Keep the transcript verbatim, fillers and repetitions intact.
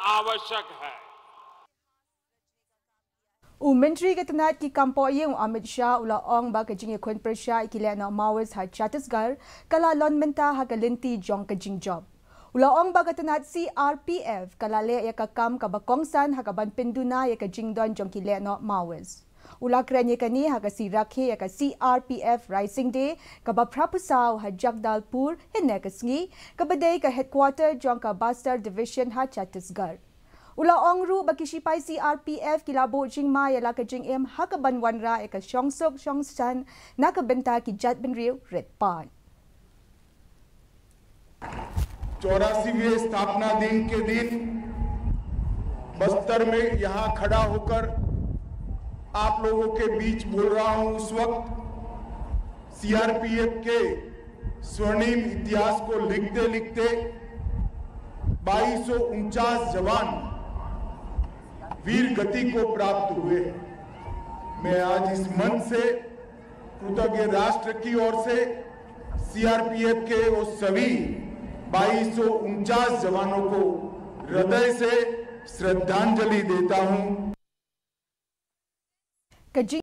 आवश्यक है। U Myntri ka tnad ki kam pohiing u Amit Shah u la ong ba ka jingïakhun pyrshah ïa ki lehnoh Maoist ha Chhattisgarh ka la long mynta ha ka lynti jong ka jingjop. U la ong ba ka tnad C R P F ka la leh ïa ka kam kaba kongsan ha kaban pynduna ïa ka jingdon jong ki lehnoh Maoist. U la kren ïa kane ha ka sngi rakhe ïa ka C R P F Raising Day kaba phra phew saw ha Jagdalpur hynne ka sngi, kaba dei ka headquarter jong ka Bastar Division ha Chhattisgarh. U la ong ruh ba ki shipai C R P F ki la buh jingma ïa la ka jingim ha kaban wanrah ïa ka shongsuk shongsaiñ na ka bynta ki jaitbynriew rit paid. चौरासीवें स्थापना दिन के दिन बस्तर में यहाँ खड़ा होकर आप लोगों के बीच बोल रहा हूं, उस वक्त सीआरपीएफ के स्वर्णिम इतिहास को लिखते लिखते बाईस सौ उनचास जवान वीर गति को प्राप्त हुए। मैं आज इस मंच से कृतज्ञ राष्ट्र की ओर से सीआरपीएफ के वो सभी बाईस सौ उनचास जवानों को हृदय से श्रद्धांजलि देता हूं। Ka jing